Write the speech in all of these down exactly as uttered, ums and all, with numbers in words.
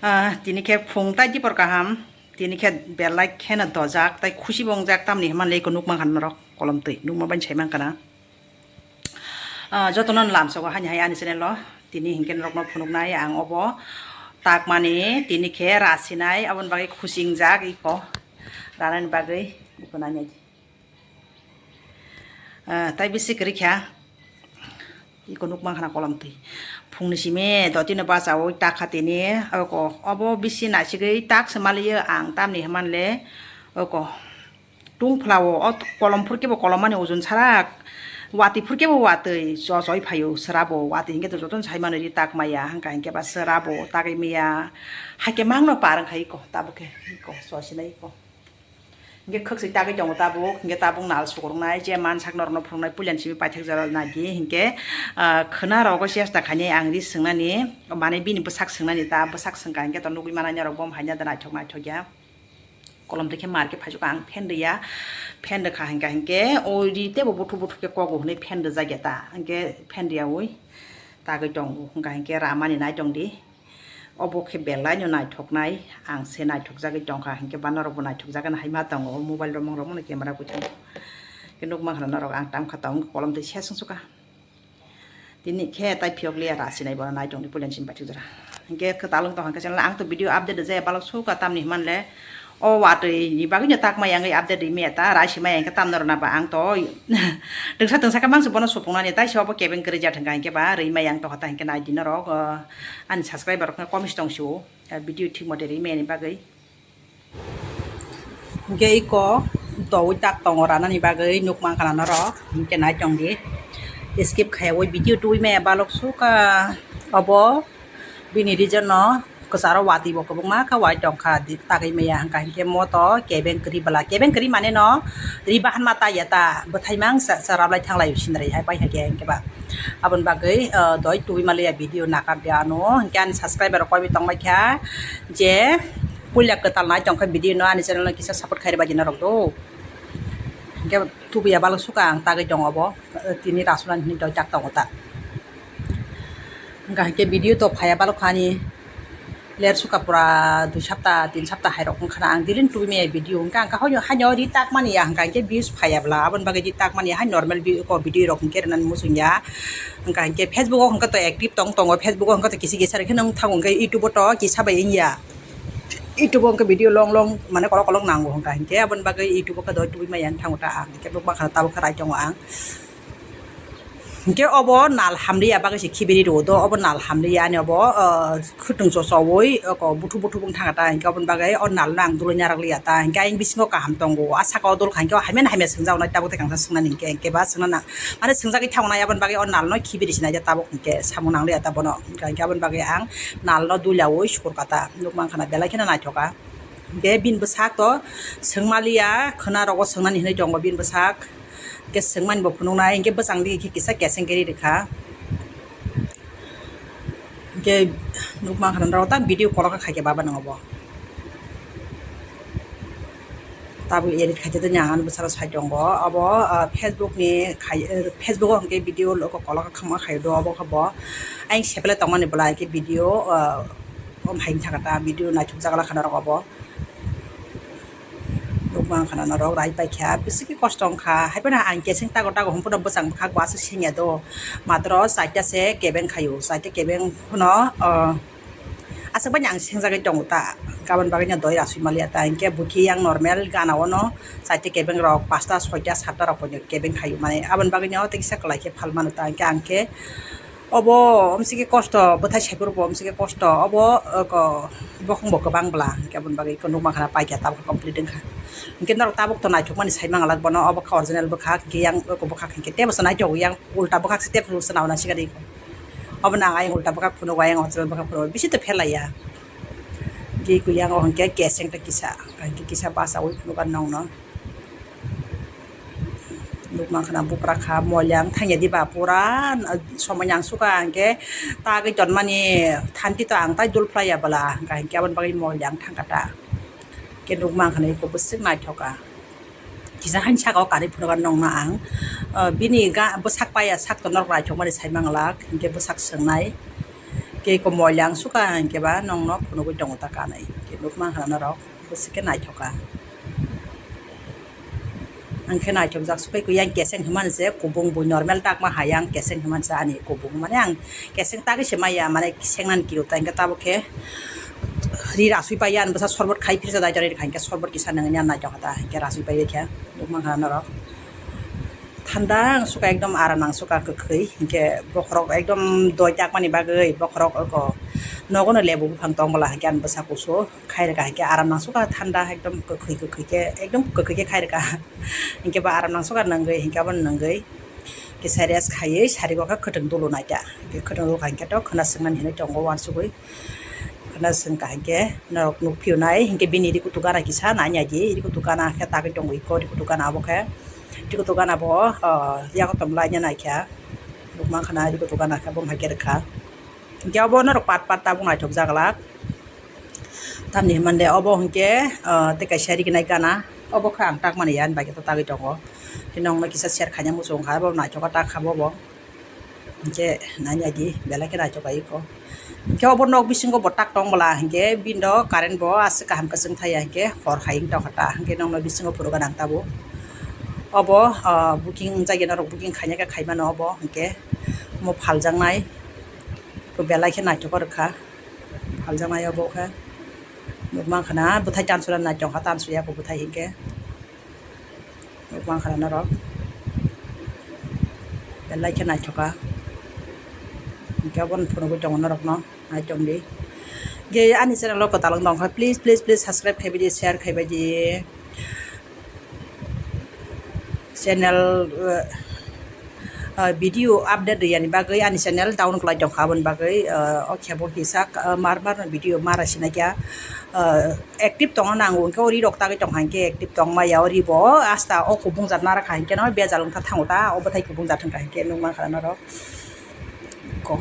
Ah, tini khe phung tai dipor kaham, tini khe belai kheno dojak, tai khusi bo wngjak, tamni hwnba le eko nukmankha norok kolom twi, nukma bai sai mankha na. Ah, jotono lamsogo hani hai ani channel o, tini hinkhe norokno phunuknai ang obo takmani, tini khe rasinai, aboni bagwi khusi wngjak eko ranani bagwi, eko nani. Ah, tai bisi kwrwi kha. Iko nukmankha na kolom twi. Phungni simi dotino bachaui takha tini. Oko, obo bisi naisigwi tak se maliyo ang, tamni hwnba le oko tungphla o, o kolom phur khe bo kolom mani ojon sarak. Watwi phur khe bo watwi chosoi phaio, srabo watwi hinkhe to jotono sai mano ri tak maya, hwnka hinkhe ba srabo tagwi maya. Haikhe mangno par wngkha iko, tabuk khe iko, sosinai iko. Hinkhe khwksui tagwi tongo tabuk, hinkhe tabuk nal sukruknai, je mansak norokno phunuknai, puilani simi paithak jora nadi, hinkhe, ah, khwna rogo chesta khainai ang ri swngnani, mane bini bwsak swngnani ta, bwsak swngkha hinkhe to nugwi manai norok bo haino da naithok naithok ya. Kolom twi khe mar khe phaisukha ang fan rwya, fan rwkha hinkha hinkhe o ri teibo buthu buthu khe kogo hwnwi fan rwjak ya ta, hinkhe fan rwyaui tagwi tongo, hwnka hinkhe ramani nai tongdi. Obo khe belai no naithoknai, ang se naithokjagwi tongkha, hinkhe ba norokbo naithokjagwi hai ma tongo, o mobile romong romong no camera bwthango. Khe nukmankha norok ang tamkha tong kolom twi se swngsuka. Tini khe tai phiyok liya rasinai bono nai tongdi puilani simi paithak jora. Hinkhe kwtal wng tongkha channel ang to video update rwjaya balok suka tamni hwnba le. O watwi ni bagwi no tak maya wngwi update ri maya ta, raisi maya hinkhe tamno rwna ba ang to twngsa twngsa khe mangsi bono supungnani, taisa obo kebeng kwrwi jat hwnka hinkhe ba rwi maya ang tongkha ta hinkhe nai di norok, ah, ani subscriber rok khe komis tong sio, ah, video thik mote ri maya ni bagwi. Hinkhe iko towi tak tongo ranani bagwi nukmankha na norok, hinkhe nai tongdi skip khaiwi video twi maya balok suka obo. Bini reason no kwcharo watwi bo kwbangma kha wai tongkha, di-, tagwi maya hwnka hinkhe moto kebeng kwrwi bwla, kebeng kwrwi mane no ri bahan ma ta ya ta, bwthai mang sa, sa rablai thanglai sinrai hai pai hakhe hinkhe ba. Aboni bagwi, ah, doi tubui maliya video nakar di ano, hinkhe ani subscriber rok koibi tongbai kha je puila kwtal nai tongkha video no ani channel no kisa support khairi bai di norok do. Hinkhe tubuya balok suka ang tagwi tongo bo, tini rasunani hinwi doi tak tongo ta. Hwnka hinkhe video to phaiya balok kha ani ler suka pura dui sapta tin sapta hai rok wngkha na ang daily tubui maya video hwnka hwnka haino haino ri tak mani ya hwnka hinkhe views phaiya bwla aboni bagwi ri tak mani ya hai normal vi-, ko video rok hinkhe rwnani muchung ya hwnka hinkhe Facebook o hwnka to active tong tongo Facebook o hwnka to kisa kisa rok khe nang thango hinkhe YouTube o to kisa bai wngya. YouTube o hwnkhe video long long mane kolok kolok nango hwnkha hinkhe aboni bagwi YouTube o khe doi tubui maya wng thango ta ang hinkhe nukmankha tabuk khe rai tongo ang. Hinkhe obo nal hamliya bagwi se khibiri rwo do obo nal hamliya ani obo, ah, khwtwng chochowi oko buthu buthu wng thangkha ta hinkhe oboni bagwi o nal no ang duloi narak liya ta hinkhe ayang bisingo kaham tongo a saka o dul kha hinkhe o hamya no hamya swngjak nai tabuk tei kangsa swngnani hinkhe hinkhe ba swngna nang mane swngjagwi thango nai aboni bagwi o nal no khibiri se naijak tabuk hinkhe samung nang liya ta bono hinkhe aboni bagwi ang nal no duilaui sukur kha ta. Nukmankha na belai kheno naithoka. Hinkhe bini bwsak to swngmaliya, khwna rogo swngnani hinwi tongo bini bwsak. Hinkhe swngmani bo phunuknai, hinkhe bwsang digi khe kisa keseng khe ri rwkha. Hinkhe nukmankha na norok ta video kolok kha khaikhe baba nang obo. Tabuk edit khaite tini ang ani bwsaro sai tongo. Obo, ah, Facebook ni khai, eh, Facebook o hinkhe video logo kolok kha khama khai do obo khe bo. Ayang sepele tongmani bwla hinkhe video, ah, om hai thangkha ta video naithok jak la khana rok obo. Nukmankha na norok rai paikha bisiki kosto wngkha hai phano ang keseng tago tago hum phano bwsang bwkhak bo aswk sengya do matro chaita se kebeng khaio chaita kebeng phano, ah, Aswk bai ang sengjagwi tongo ta, aboni bagwi no doi rasui maliya ta, hinkhe bo khe yang normal gana o no chaita kebeng rok pasta soita satta rok poito kebeng khaio, mane aboni bagwi no tei kisa kwlai khe phalmano ta, hinkhe ang khe obo omsike kosto, bwthai saiphuru bo omsike kosto, obo, oko, bokhong bo kwbang bwla, hinkhe aboni bagwi nukmankha na paikha tabuk complete wngkha, hinkhe norok tabuk to naithokmani sai manglak bono, obo khe original bwkhak, hinkhe yang oko bwkhak hinkhe teibo se naithok yang ulta bwkhak se teibo se naina sikadi. Obo no ang ayang ulta bwkhak phunuk, ayang original bwkhak phunuk, bisi to phelaiya. Di kuyang o hwnkhe keseng tei kisa, hwnkhe kisa bachaui phunukha nokno. Nukmankha na bupra kha, moilang thangya diba pura somoi nang sukha, hwnkhe tagwi tonmani thanti to ang tai dul phlaiya bwla, hwnkha hinkhe aboni bagwi moilang thangkha ta. Khe nukmankha na eko bwswk naithoka. Kisa hani saka o kanwi phunukha nokno ang, ah, bini ga-, bwsak paiya sak to norok naithokmani sai manglak, hinkhe bwsak swngnai. Tei ko moila ang suka hinkhe ba nongno phunugwi tongo ta kanwi. Hinkhe nukmankha norok bwswk khe naithoka. Ang khe naithokjak sukai kwi yang keseng hwnmani se kubung bui normal takma hai yang keseng hwnmani se ani kubung. Mane ang keseng tagwi se maya mane sengnani kiru ta hinkhe tabuk khe ri rasui paiya ani bwsa sorbot khai phirsa dai jani rikha hinkhe sorbot kisa nangya naithokha ta hinkhe rasui paiya khe nukmankha norok. Thanda ang suka ekdom aram nang suka kwkhwi hinkhe bokhorok ekdom doi takmani bagwi bokhorok oko nogono lebu buphang tong bwla hinkhe ani bwsa kusu khai rwkha hinkhe aram nang suka thanda ekdom kwkhwi kwkhwi khe ekdom kwkhwi khe khai rwkha hinkhe bo aram nang suka nangwi hinkhe aboni nangwi kisa rest khaiwi sari o khe khwtwng dulu naikha hinkhe khwtwng dulu kha hinkhe to khwna swngnani hinwi tongo uansugwi. Khwna swngkha hinkhe norok nukphio nai hinkhe bini ri kutu gana kisa nai nai di ri kutu gana khe tagwi tongo iko ri kutu gana abo khe ri kutu gana bo yago tong lai naikha nukmankha na ri kutu gana khe bo hai khe rwkha hinkhe obo norok part part tabuk naithok jaglak tamni hwnmande obo hinkhe tei kaisa rignai gana obo khe ang takmani ya ani bagwi tagwi tongo hinkhe nongno kisa share khaina muchung kha bo naithok kha tak kha bo bo. Hinkhe nai nai di belai khe naithok bai iko. Hinkhe obo nok bisingo bo tak tong bwla hinkhe bini do current bo aswk kaham kwchwng thaya hinkhe hor hai wng tongkha ta hinkhe nokno bisingo phunukgwi nang tabuk. Obo booking wngjakya norok booking khaina khe khaimano obo hinkhe omo phaljaknai belai khe naithok rwkha phaljaknai obo khe nukmankha na bwthai tansuknani naithok kha tansukya kho bwthai hinkhe. Nukmankha norok belai khe naithoka hinkhe aboni phunugwi tongo norokno naitongdi. Ge ani channel o kwtal wng tongkha please please please subscribe khaibaidi share khaibaidi channel video update riyani bagwi ani channel down khlai tongkha aboni bagwi o khe bo kisa mar mar no video mara sinai kha. Active tongna nango hinkhe o ri rok tagwi tongkha hinkhe active tongmaya o ri bo asta o kubung jat narakha hinkhe no bejal wngkha thango ta o bwthai kubung jat wngkha hinkhe nukmankha norok ko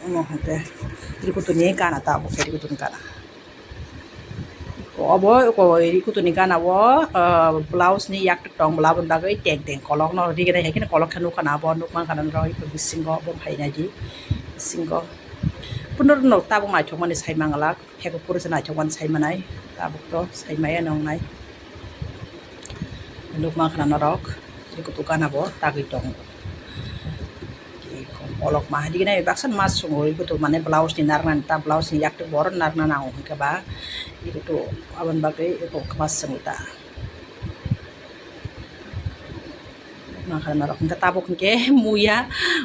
omo hinkhe ri kutuni gana ta obo khe ri kutuni gana obo ri kutuni gana o blouse ni yak tong bwla aboni bagwi teng teng kolok no rignai hai kheno kolok khe nukha na abo nukmankha norok bisingo bo phainai di bisingo punorno tabuk naithokmani sai manglak. Phekuk puro se naithok mani sai manai tabuk to sai maya nongnai nukmankha norok ri kutu gana bo tagwi tongo. Kolok ma hadi gwnai baksa mas sungo ri kutu mane blouse ni narwknani ta blouse ni yak twi bo oro narwkna nango hinkhe ba ri kutu aboni bagwi eko mas swngo ta. Nangkha norok hinkhe tabuk hinkhe muya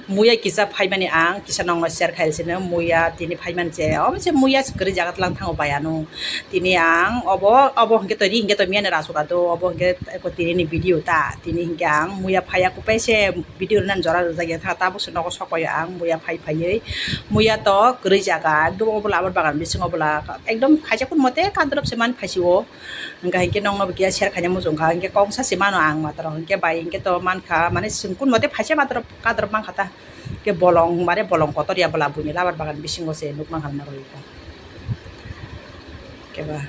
muya kisa phaimani ang kisa nongno share khaisino muya tini phaimani se omo se muya se kwrwi jaga tlang thango bai ano tini ang obo obo hinkhe to ri hinkhe to miyani rasuk ado obo hinkhe eko tini ni video ta tini hinkhe ang muya phaiya kupai se video rwnani jora rwjakya kha tabuk se nogo sok paio ang muya phai phaiwi muya to kwrwi jaga ekdom obo labar bagan bisingo obo la ekdom khaisa kun mote kadrop se man phaisio. Hingkha hinkhe nokno bo kiya share khaina muchungkha, hinkhe kok bwsa se mano ang matwrwng, hinkhe bai hinkhe to mankha, mane chwng kun mote phaisa matwrwng kadrwk mankha ta, hinkhe bolong mare bolong kotor ya bwla buini labar bagan bisingo se nukmankha norok, hinkhe ba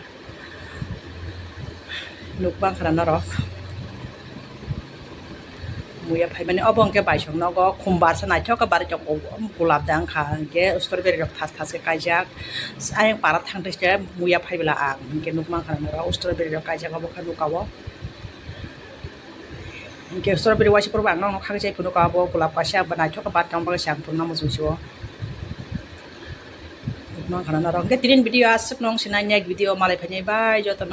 nukmankha norok. Muya phaimani obo hwnkhe baisong nogo khumbar se naithok khe barwi tongo, gulab jang kha hinkhe strawberry rok thas thas khe kaijak. Ayang para thang thai se muya phai bwla ang hinkhe nukmankha norok strawberry rok kaijak obo khe nuka o. Hinkhe strawberry waisa phuru ang nokno khakchai phunukha obo gulab kaisa naithok khe barwi tongma bagwi se ang phunukna muchung se o. Nukmankha norok hinkhe tini video aswk nung sinai next video malai phainai bai joto.